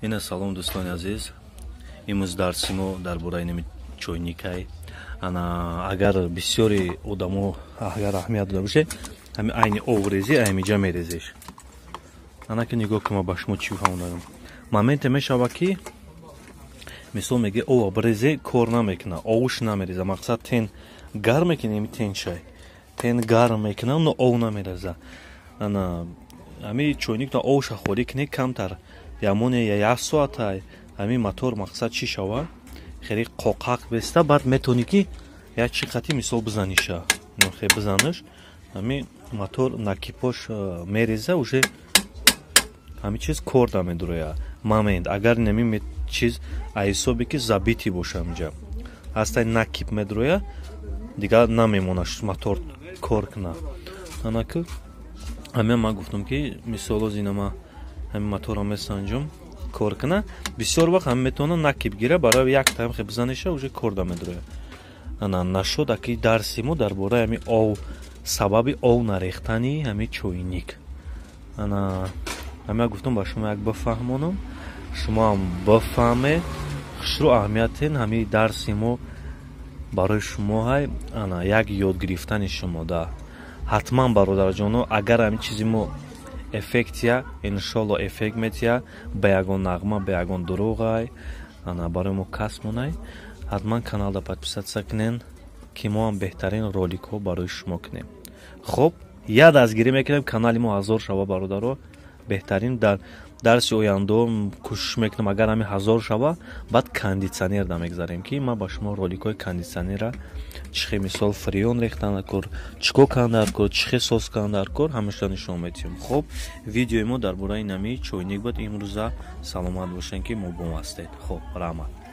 Ина, салом, дӯстони азиз. Имрӯз дарси мо дар бораи нами чойникай. Ана, агар бисёри одамо агар аҳамият дода бошед, ҳами айни оврезӣ аймиҷа мерезеш. Ана ки нигоҳ кун, ма ба шумо чӣ фаҳмонам. Моменте мешава, ки мисол меги, ова брезе, кор намекуна, овуш намереза. Мақсад, тен гарм мекунем, тен шай тен гарм мекуна, но ов намереза. Ана ҳами чойникта овша холӣ кунӣ, камтар ямоне як соатай ҳамин мотор, мақсад, чӣ шава, хеле қоқақ беста. Баъд метавонӣ, ки як чӣ қати мисол бизаниша, хе бизанаш, ҳамин мотор накипош мереза, уже ҳамин чиз кор намедуроя. Момент, агар нами чиз аҳисобе ки забитый боша, инҷа ҳастай, накипь медуроя, дигар намемонаш мотор кор куна. Анаки ҳамин ман гуфтам, ки мисол озина ма ҳамин моторро месанҷум, кор куна. Бисёр вақт ҳам метавона накипь гира, барои як тайм хе бизаниша, уже кор дамедуроя. Ана, нашуд. Аки дарси мо дар бораи ҳами ов, сабаби ов нарехтани ҳами чойник. Ана ҳамия гуфтам, ба шумо як бифаҳмонам, шумоам бифаҳмед. Хушрӯ аҳамиятен ҳами дарси мо барои шумо ҳай, ана як ёд гирифтани шумо да. Ҳатман, бародарҷоно, агар ҳамин чизи мо эффектия, иншолло, эффект метия, ба ягон нағма, ба ягон дурӯғай, ана барои мо кас монай, ҳатман каналда подписаться кунен, ки мо ҳам беҳтарин роликҳо барои шумо кунем. Хуб, я дастгирӣ мекунем, канали мо 1000 шава, бародаро. Беҳтарин дар дарси ояндо кӯшиш мекунам, агар ҳами 1000 шава, баъд кондитсионер да мегзарем, ки ман ба шумо роликҳои кондитсионера, чӣ хел, мисол, фреон рехтан дар кор, чӣ кор кардан дар кор, чӣ хел соз кардан дар кор, ҳамаша нишон медиҳем. Хуб, видеои мо дар бораи нами чойник буд имрӯза. Саломат бошед, ки мо бо ҳастед. Хуб, раҳмат.